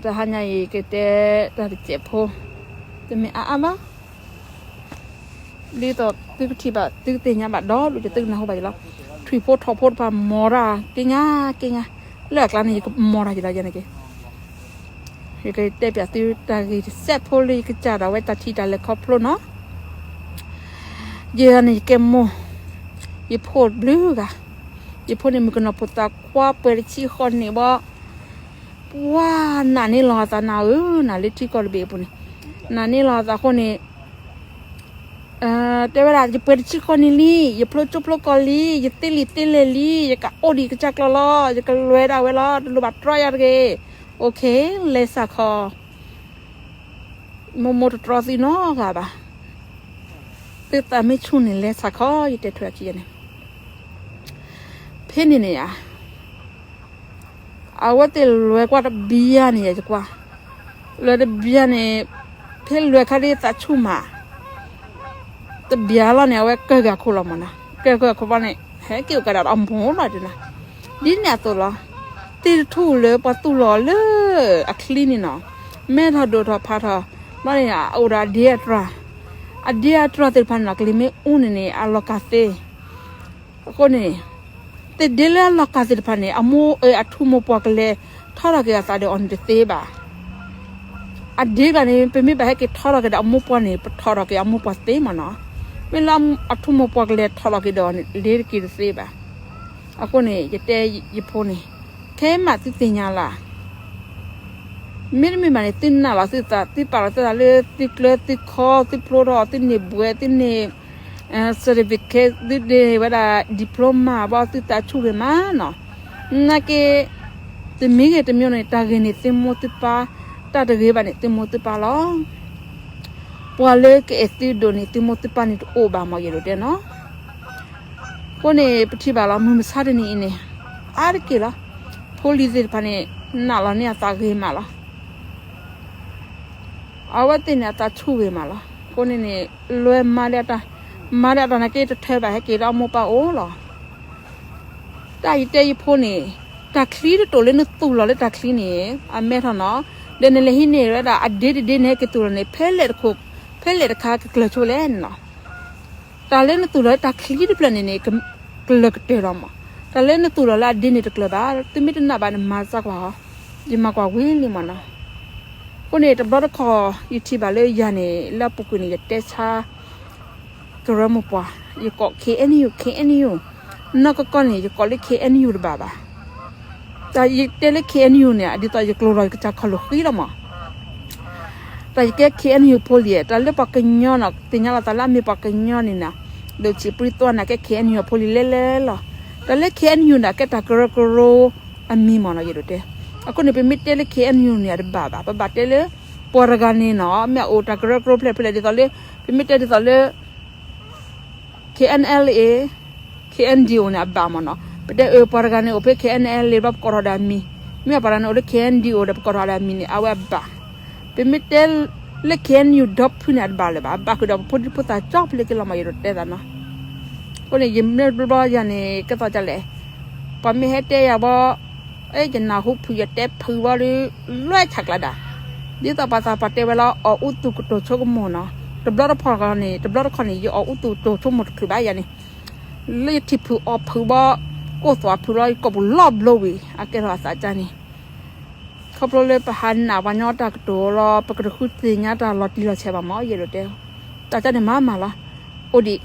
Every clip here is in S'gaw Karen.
တဟါညါအံၤ ကတဲတၢ်တစဲးဖိ, တမ့ၢ်အါအါဘၣ်, ဒ်သိးသုကထံၣ်ဘၣ် သုကသ့ၣ်ညါဘၣ်ဒီး ဒုးကသုကနၢ်ဟူဘၣ်ယလီၤ. ထွံၣ်ဖိထိၣ်ဖိတဖၣ်မီၤတၢ်က့ညါက့ညါ, လၢအကျါန့ၣ် ယကမီၤတၢ်ယလီၤယဲန့ၣ်က့ ယကတဲပၠးသုတၢ်ဂ့ၢ်တစဲးဖိလၢယကစၢ်ဒၣ်ဝဲတၢ်ထံၣ်တၢ်လဲၤခီဖျိနီၤ. ယဲန့ၣ် ယကဲမိၢ်, ယဖိတဘျုးဂၤ, ယဖိန့ၣ်မုၣ်ကနီၤဖိသၣ်ခွါပှဲၤတဆံဃီန့ၣ်ဘီ, ပှၤနာ်န့ၢ်လီၤအသးနၤဧၢ, နၤလၢထံကီၢ်တဘ့ၣ်အပူၤန့ၣ်, နာ်န့ၢ်လီၤအသးအဃိန့ၣ် တဲဝဲဒၣ် ယပှဲၤတဆံဃီန့ၣ်လံ, ယဖျိကၠိဖျိကီၢ်လံ, ယသ့လံာ်သ့လဲၢ်လံ, ယကအိၣ်ဒံးကစၢ်ကျီလီၤ, ယကလဲၤဒၣ်ဝဲလီၤ, တလိၣ်ဘၣ်တြီယၤတဂ့ၤ, OK, လဲၤစးခီ, မိၢ်မိၢ်တတြီသုနီတဂၤဘၣ်, သုသးမ့ၢ်ဆူၣ်န့ၣ် လဲၤစးခီ, ယတဲထွဲအခံန့ၣ်, ဖဲန့ၣ်န့ၣ်ဧါ အဝဲသ့ၣ်လဲၤကွၢ်တဘျီန့ၣ် ယကွၢ်, လဲၤတဘျီန့ၣ်, ဖဲလဲၤခါဒ်သးဆူၣ်မး, တဘျီလီၤန့ၣ် အဝဲကၢၢ်က့ၤအခိၣ်လီၤမးနီၤ, ကၢၢ်က့ၤအခိၣ်ဘီန့ၣ် ဟဲက့ၤအိၣ်ကဒါဒီးအမိၢ်လီၤဒ်န့ၣ်, ဒ်န့ၣ်အသိးလီၤ, သ့ၣ်တထူၣ်လၢပှၤသူၣ်လီၤလၢအချံန့ၣ်နီၤ, မဲထီၣ်ဒိၣ်ထီၣ်ဖးထီၣ်, ဘီန့ၣ် အအိၣ်ဒီးအဒ့အတြၢ်, အဒ့အတြၢ်သ့ၣ်တဖၣ်န့ၣ်နီၤ ကလံၤမ့ၢ်အူန့ၣ်န့ၣ် အလီၤကၢ်သ့ အဃိန့ၣ်, သ့ၣ်ဒ့လၢအလီၤကၢ်သ့ၣ်တဖၣ်န့ၣ် အမိၢ်အထူမိၢ်ပှၢ်ကလဲၤ ထီထီၣ်က့ၤအသးဒီးအီၤန့ၣ်တသ့ဘၣ်. အဒ့တဂၤန့ၣ် ပမ့ၢ်ဘၣ်ဟဲက့ၤထီထီၣ်က့ၤဒီးအမိၢ်ပှၢ်န့ၣ် ပထီထီၣ်က့ၤအမိၢ်ပှၢ်သ့မးနီၤ, မ့ၢ်လၢအထူမိၢ်ပှၢ်ကလဲၤထီထီၣ်က့ၤဒီးအီၤန့ၣ် လဲၤတက့ၤတသ့ဘၣ်. အဃိန့ၣ် ယတဲယဖိန့ၣ်, ခဲမးသုသ့ၣ်ညါလၢ မ့တမ့ၢ်ဘၣ်န့ၣ် သုနာ်လီၤသုသး သုပာ်လီၤသုသးလၢသုကျၢၤသုခီ သုဖျိထီၣ် သုန့ၢ်ဘှဲး သုန့ၢ် certificate သုန့ၢ်ဝဲဒၣ် diploma ဘၣ် သုသးဆူၣ်ဂ့ၤမးနီၤ. နာ်က့ တမံၤဂ့ၤတမံၤန့ၣ် တၢ်ဂ့ၤန့ၣ်သုမိၢ်သုပၢ်, တၢ်တဂ့ၤဘၣ်န့ၣ် သုမိၢ်သုပၢ်လီၤ. ပှၤလၢကအဲၣ်သုဒိၣ်န့ၣ် သုမိၢ်သုပၢ်န့ၣ်တအိၣ်ဘၣ်မး ယအဲၣ်ဒိးတဲနီၤ. အဃိန့ၣ် ပထံၣ်ဘၣ်လီၤ မုၢ်မဆါတနံၤအံၤန့ၣ် အါတက့ၢ်လီၤ. ဖိလံၤသ့ၣ်တဖၣ်န့ၣ် နာ်လီၤန့ၢ်အသးဂ့ၤမးလီၤ. အဝဲသ့ၣ်န့ၣ် အသးဆူၣ်ဂ့ၤမးလီၤ. အဃိန့ၣ်န့ၣ် လဲၤမၤဒ်အတၢ်, မၤဒ်အတၢ်နာ်က့ တထၢဘၣ် ဟဲက့ၤလၢအမိၢ်ပၢ်အိၣ်လီၤ. တၢ်ယတဲယဖိန့ၣ်, တၢ်ချံတတိာ်လၢနသူၣ်လီၤလၢတၢ်ချံန့ၣ် အမဲထီၣ်နီၤ, ဒီးနလဲၤဟံးန့ၢ်ဝဲဒၣ်အဒ့တဒ့န့ၣ် ဟဲက့ၤသူၣ်လီၤန့ၣ် ဖဲလဲၣ်တခါ, ဖဲလဲၣ်တခါကကျၢၤဆိလဲၣ်န့ၣ်လီၤ. တၢ်လၢနသူၣ်လီၤလၢတၢ်ချံတဖျၢၣ်န့ၣ်န့ၣ် ကကျၢၤကတၢၢ်လီၤမး. တၢ်လၢနသူၣ်လီၤလၢအဒ့န့ၣ်တကျၢၤဘၣ်. သုမ့ၢ်တနာ်ဘၣ်န့ၣ် မၤစၢ်ကွၢ်အီၤ, ယမၤကွၢ်ဝံၤလံမးနီၤ. အဃိန့ၣ် တဘျီတခီၣ် ယထံၣ်ဘၣ်လၢယၤန့ၣ် လၢအပူၤကွံာ်န့ၣ် ယတဲဆါ ကရၢမိၢ်ပှၢ်, ယကိး K N U, K N U, နီၢ်ကီၢ်ကီၢ်န့ၣ် ယကိးလၢ K N U တဘၣ်ဘၣ်. တၢ်ယတဲလၢ K N U န့ၣ် ဒ်သိးယကျိၤလီၤယကစၢ်ခီၣ်လိာ်ဃံလီၤမး. တၢ်ယကဲ K N U ဖိလံၤ, တၢ်လၢပှၤကညီနီၤ, သ့ၣ်ညါလီၤသးလၢအမ့ၢ်ပှၤကညီန့ၣ်နီၤ, ဒိၣ်ဆံးပြံသွါန့ၣ် ကဲ K N U အဖိလံၤလဲၤလဲၤလီၤ. တၢ်လၢ K N U န့ၣ် ကဲတၢ်ကရၢကရိအမံၤမးနီၤ ယအဲၣ်ဒိးတဲ. အဃိန့ၣ် ပမ့ၢ်တဲလၢ K N U န့ၣ် အတဘၣ်ဘၣ်, ပဘၣ်တဲလၢ ပှၤတဂၤန့ၣ်နီၤ မ့ၢ်အအိၣ်တၢ်ကရၢကရိဖျဲၣ်ဖျဲၣ် ဒ်သိးလၢ ပမ့ၢ်တဲဒ်သိးလၢ K N L A, K N D O န့ၣ် အဘၣ်မးနီၤ. ပတဲအၢ ပှၤတဂၤန့ၣ်အိၣ်ဖဲ K N L A ဘၣ် ပကိးထီၣ်ဒီးအမံၤ, မ့ၢ်ပှၤတဂၤန့ၣ်အိၣ်လၢ K N D O ဒီး ပကိးထီၣ်ဒီးအမံၤန့ၣ် အဝဲအဘၣ်. ပမ့ၢ်တဲလၢ K N U ဒီဖုန့ၣ် အတဘၣ်လၢၤဘၣ်, အဘၣ်ဃုာ်ဒီးပဖိဒံဖိသၣ်ကၠီဖဲလဲၣ်က့ၤလီၤမး ယအဲၣ်ဒိးတဲသးနီၤ. အဃိန့ၣ် ယမ့ၢ်ဘျီဘျီယၤန့ၣ် ကဲသိးဒ်လဲၣ်, ပှၤမ့ၢ်ဟဲတဲယၤဘၣ် အဲ ယနၢ်ဟူဖုးယတဲဖုးဘၣ်ဒီး လွဲၢ်ဆးကျါဒၣ်, ဒ်သိးပှၤသးပှၢ်တဲဝဲလၢ အီၣ်အူသူၣ်ကတိၤဆိကမိၣ်နီၤ, တဘျီတဖီၣ်န့ၣ် တဘျီတခီၣ်န့ၣ် ယအီၣ်အူသူၣ်ကတိၤဆိကမိၣ်တချုးဘၣ်ယၤန့ၣ်, လၢယထံၣ်ဖုးအီၣ်ဖုးဘၣ် ကိၢ်သွးဖုးလီၤ ယကိာ်ပူၤလီၤဘျီဝံၤ အကဲထီၣ်အသးကါန့ၣ်, ခီဖျိလၢပဟးနာ်ပှၤကညီတၢ်ကတိၤလီၤ ပကတဃုသ့ၣ်ညါတၢ်လီၤတံၢ်လီၤဆဲးဘၣ်မး ယအဲၣ်ဒိးတဲ, တၢ်ကါန့ၣ်မၤမးလီၤ, အိၣ်ဒံး,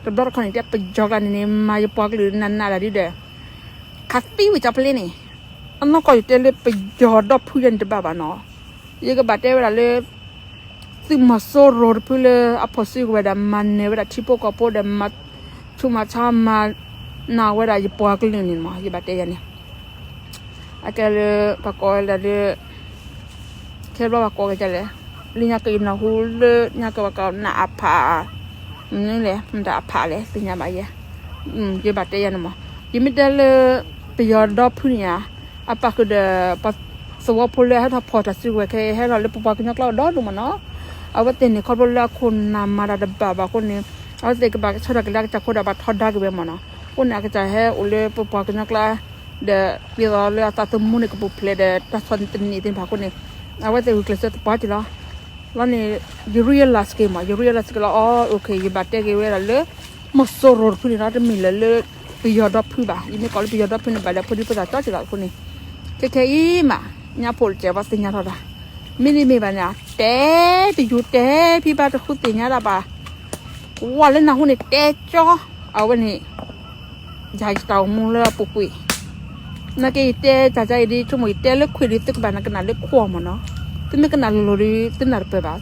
တဘျီတခီၣ်န့ၣ် တဲပယီၤကျါန့ၣ်န့ၣ် မၤယပှၤကလုာ်နးနးဒၣ်ဒ်ဒီး ခးသံဝံၤကၠီဖဲလဲၣ်န့ၣ်, အနီၢ်ကီၢ်ယတဲလၢပယီၤဒီဖုယဲန့ၣ်တဘၣ်ဘၣ်နီၤ, ယကဘၣ်တဲဝဲဒၣ်လၢ သုးမီၤစိရိၤတဖုလၢအဖီၣ်စုကဝဲၤဒီး မၤနၢၤဝဲဒၣ်ထံဖိကီၢ်ဖိဒီး မၤဆူးမၤဆါမၤနးဝဲဒၣ်ယပှၤကလုာ်န့ၣ်မး ယဘၣ်တဲယၤန့ၣ်, အကဲလၢ ပှၤကိးဝဲဒၣ်လၢ ခဲဘျီပှၤကိးက့ၤဒ်လဲၣ်, လၢညါက့ၤယနၢ်ဟူလၢညါက့ၤပှၤကိးနၢ်အဖး, မနုၤလဲၣ် မတၤအဖးလဲၣ် သ့ၣ်ညါဘၣ်ယဲ, ယဘၣ်တဲယၤန့ၣ်မး, ယမ့ၢ်တဲလၢ ပယီၤဒီဖုန့ၣ်ဧါ, အပာ်ဃုာ်ဒီး ပှၤသဝီဖိလၢဟဲထီၣ်ဖီၣ်တၢ်စုကဝဲၤခဲ ဟဲထီၣ်လၢပပှၤကညီကျါဒီဒိၣ်မးနီၤ, အဝဲသ့ၣ်န့ၣ်ခီဖျိလၢအခိၣ်နၢ်မၤတၢ်တဘၣ်ဘၣ်အဃိန့ၣ်, အဝဲသ့ၣ်ကဘၣ်ကဆှၢထီၣ်က့ၤလၢအကစၢ်ခိဒီး ဘၣ်ထီဒါက့ၤဝဲမးနီၤ, အဃိန့ၣ် အကစၢ်ဟဲအိၣ်လၢပပှၤကညီကျါ ဒီး ဒ်သိးလၢအသးသမူန့ၣ်ကပူၤဖျဲးဒီးတၢ်ဆီၣ်သနံးသ့ၣ်တဖၣ်အဃိန့ၣ်, အဝဲသ့ၣ်ဂုာ်ကျဲးစၢးသပှၢ်က့ၤလီၤ. လီၤန့ၣ် ယ realize က့ၤမး, ယ realize က့ၤလီၤ, အီ ယဘၣ်တဲက့ၤဝဲဒၣ်လၢ မီၤစိရိၤတဖုန့ၣ်လီၤ, တမ့ၢ်လၢလၢပယီၤဒီဖုဘၣ်. ယမ့ၢ်ကိးလၢပယီၤဒီဖုန့ၣ် ဘၣ်ဒီးဖိဒံဖိသၣ်ကၠီက့ၤလီၤအဃိန့ၣ်, ခဲခဲအံၤမး ညါဖိတကဲးပှၤသ့ၣ်ညါထီၣ်တၢ်, မ့တမ့ၢ်ဘၣ်န့ၣ် တဲတယူၤတဲဖံဘၣ်တဃုသ့ၣ်ညါတၢ်ဘၣ်, ကွၢ်လၢနၢ်ဟူန့ၣ်တဲကၠီ, အဝဲန့ၣ် ယၤယတၢ်အိၣ်မူလၢအပူၤကွံာ်, နာ်က့ယတဲတၢ်ကါအံၤဒ်ဆိကမိၣ် ယတဲလၢခွံာ်ဒီး သုကဘၣ်နကနၣ်လၢခွံာ်မ့ၢ်နီၤ, သုမ့ၢ်ကနၣ်လိၤလိၤဒီး သုနၢ်တပၢၢ်ဘၣ်.